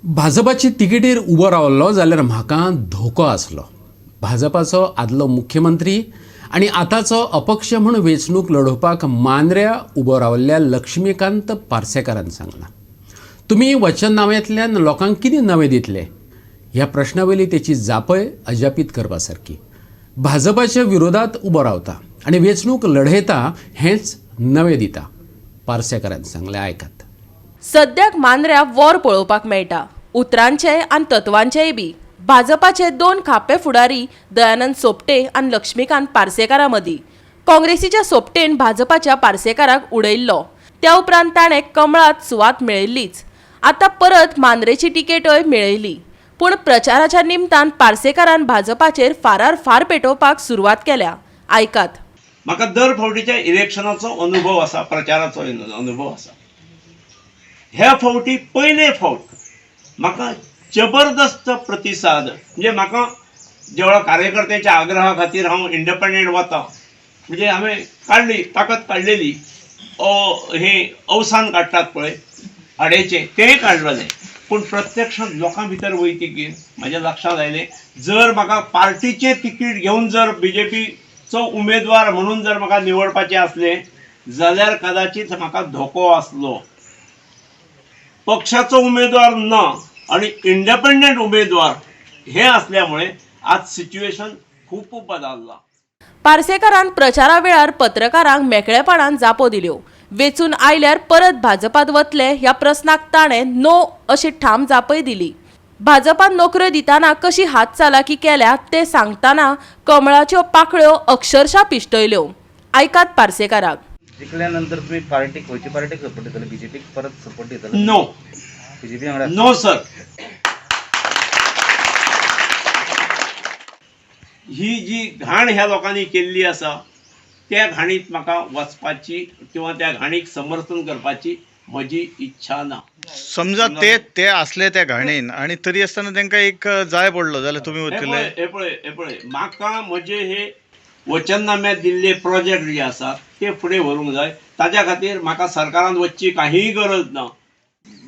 भाजपाची तिकेटीर उबो रावल्लो जाल्यार म्हाका धोको आसलो. भाजपाचो आदलो मुख्यमंत्री आनी आतांचो अपक्ष म्हूण वेंचणूक लढोवपाक मांद्र्या उबो रावल्ल्या लक्ष्मीकांत पार्सेकारान सांगलां. तुमी वचननाम्यांतल्यान लोकांक कितें नवें दितले ह्या प्रश्नावयली तेची जापय अजापीत करपा सारकी. भाजपाच्या विरोधात उबो रावता आनी वेंचणूक लढयता हेंच नवें दिता, पार्सेकारान सांगलें. आयकात. सद्याक मांद्र्या वॉर पळोवपाक मेळटा, उतरांचेय आनी तत्वांचेय बी भाजपाचे दोन खापे फुडारी दयानंद सोपटे आनी लक्ष्मीकांत पार्सेकारा मदीं. काँग्रेसीच्या सोपटेन भाजपाच्या पार्सेकाराक उडयल्लो. त्या उपरांत ताणें कमळात सुवात मेळयल्लीच, आतां परत मांद्रेची तिकेटय मेळयली. पूण प्रचाराच्या निमतान पार्सेकारान भाजपाचेर फारार फार पेटोवपाक सुरवात केल्या. आयकात. म्हाका दर फावटीच्या इलेक्शनाचो अनुभव आसा, प्रचाराचो अनुभव आसा. ह्या फावटी पयले फावट म्हाका जबरदस्त प्रतिसाद, म्हणजे म्हाका जेवळा कार्यकर्त्यांच्या आग्रहा खातीर हांव इंडिपेंडंट वता, म्हणजे हांवें काडली ताकद काडलेली, हें अवसान काडटात पळय हाडेचें तेंय काडलेलें. पूण प्रत्यक्षांत लोकां भितर वयतकीर म्हाज्या लक्षांत आयलें, जर म्हाका पार्टीचें तिकीट घेवन जर बीजेपीचो उमेदवार म्हणून जर म्हाका निवडपाचें आसलें जाल्यार कदाचित म्हाका धोको आसलो. पक्षाचो उमेदवार ना आनी इंडिपेंडंट उमेदवार हे असल्यामुळे आज सिच्युएशन खूप बदलला. पार्सेकारान प्रचारा वेळार पत्रकारांक मेकळेपणान जापो दिल्यो. वेंचून आयल्यार परत भाजपात वतले ह्या प्रस्नाक ताणें नो अशी ठाम जापय दिली. भाजपान नोकऱ्यो दितना कशी हातचालाकी केल्या ते सांगतना कमळाच्यो पाकळ्यो अक्षरशा पिश्टयल्यो. आयकात पार्सेकाराक. जिखल्या नंतर तुम्ही पार्टीक, खंयची पार्टीक सपोर्ट दितले? बीजेपीक परत सपोर्ट दितले? नो. बीजेपी वांगडा? No sir. ही जी घाण ह्या लोकांनी केल्ली आसा त्या घाणीत म्हाका वचपाची किंवा त्या घाणीक समर्थन करपाची म्हजी इच्छा ना. समजा ते ते असले त्या घाणीन आणि तरी आसतना तांकां एक जाय पडलो जाल्यार तुमी हे वतले? पळय, हे पळय, हे पळय, म्हाका म्हजे हे वचननाम्यात दिल्ले प्रोजेक्ट जे आसात ते फुडें व्हरूंक जाय. ताज्या खातीर म्हाका सरकारान वचची काहीय गरज ना.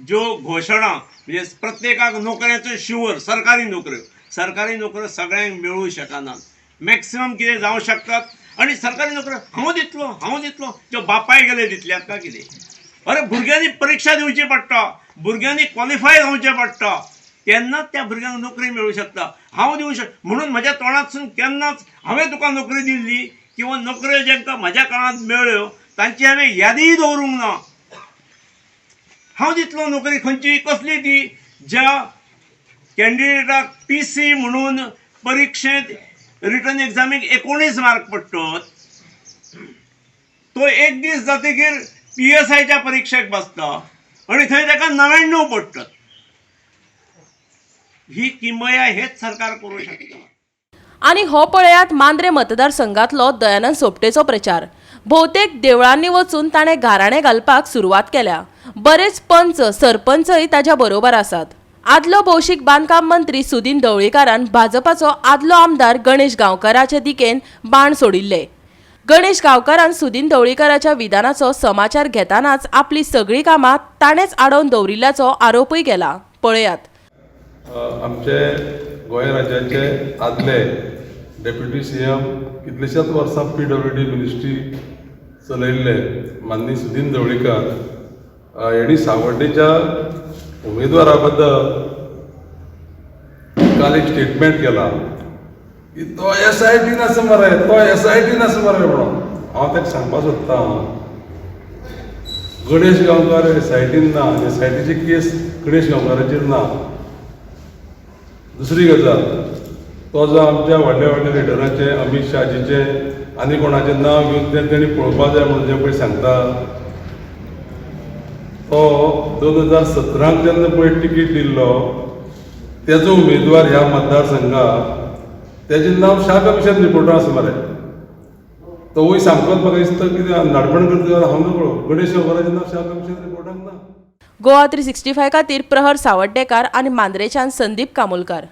ज्यो घोशणा म्हणजे प्रत्येकाक नोकऱ्याचो शिवर, सरकारी नोकऱ्यो, सरकारी नोकऱ्यो सगळ्यांक मेळूं शकनात, मॅक्सिमम कितें जावं शकतात. आनी सरकारी नोकऱ्यो हांव दितलो, हांव दितलो, ज्यो बापाय गेले दितल्यात काय कितें? अरे भुरग्यांनी परिक्षा दिवची पडटा, भुरग्यांनी क्वॉलिफाय जावचें पडटा, तेन्नाच त्या भुरग्यांक नोकरी मेळूं शकता. हांव दिवं शक म्हणून म्हज्या तोंडांतसून केन्नाच हांवें तुका नोकरी दिल्ली किंवा नोकऱ्यो जांकां म्हज्या काळांत मेळ्ळ्यो तांची हांवें यादीय दवरूंक ना. हांव दितलो नोकरी खंयची कसली ती, ज्या कॅन्डिडेटाक पी सी म्हणून परिक्षेंत रिटर्न एग्जामीक 19 मार्क पडटत, तो एक दीस जातकीर पी एस आयच्या परिक्षेक बसता आनी थंय ताका 99 पडटत. ही किमया हेच सरकार करूं शकता. आनी हो पळयात मांद्रे मतदारसंघातलो दयानंद सोपटेचो प्रचार. भोवतेक देवळांनी वचून ताणें गाराणें घालपाक सुरवात केल्या. बरेच पंच सरपंचय ताज्या बरोबर आसात. आदलो भौशीक बांदकाम मंत्री सुदीन ढवळीकारान भाजपाचो आदलो आमदार गणेश गांवकाराचे दिकेन बाण सोडिल्ले. गणेश गांवकारान सुदीन ढवळीकाराच्या विधानाचो समाचार घेतनाच आपली सगळीं कामां ताणेंच आडोवन दवरिल्ल्याचो आरोपूय केला. पळयात. आमचे गोंय राज्याचे आदले डेप्युटी सी एम, कितलेशाच वर्सां पीडब्ल्यूडी मिनिस्ट्री चलयल्ले माननीय सुदीन ढवळीकर हेणी सावड्डेच्या उमेदवारा बद्दल काल एक स्टेटमेंट केला की तो एस I tin आसा मरे, तो एस I tin आसा मरे म्हणून. हांव ताका सांगपाक सोदतां, गणेश गांवकार एस I tin ना, एस I टीची केस गणेश गांवकाराचेर ना. दुसरी गजाल, तो जो आमच्या व्हडल्या व्हडल्या लिडरांचे, अमीत शहाजीचे आनी कोणाचें नांव घेवन तें तेणी पळोवपा जाय म्हणून जें पळय सांगता, तो 2017 जेन्ना पळय तिकीट दिल्लो तेजो उमेदवार ह्या मतदारसंघाक, तेजें नांव शाह कमिशन रिपोर्टार आसा मरे. तोवूय सामकोच म्हाका दिसता कितें नाडपण करता हांव नकळो. गणेश गांवकाराचें नांव शाह कमिशन रिपोर्टाक ना. गोवा 365 खातीर प्रहर सावड्डेकार आनी मांद्रेच्यान संदीप कामोलकार.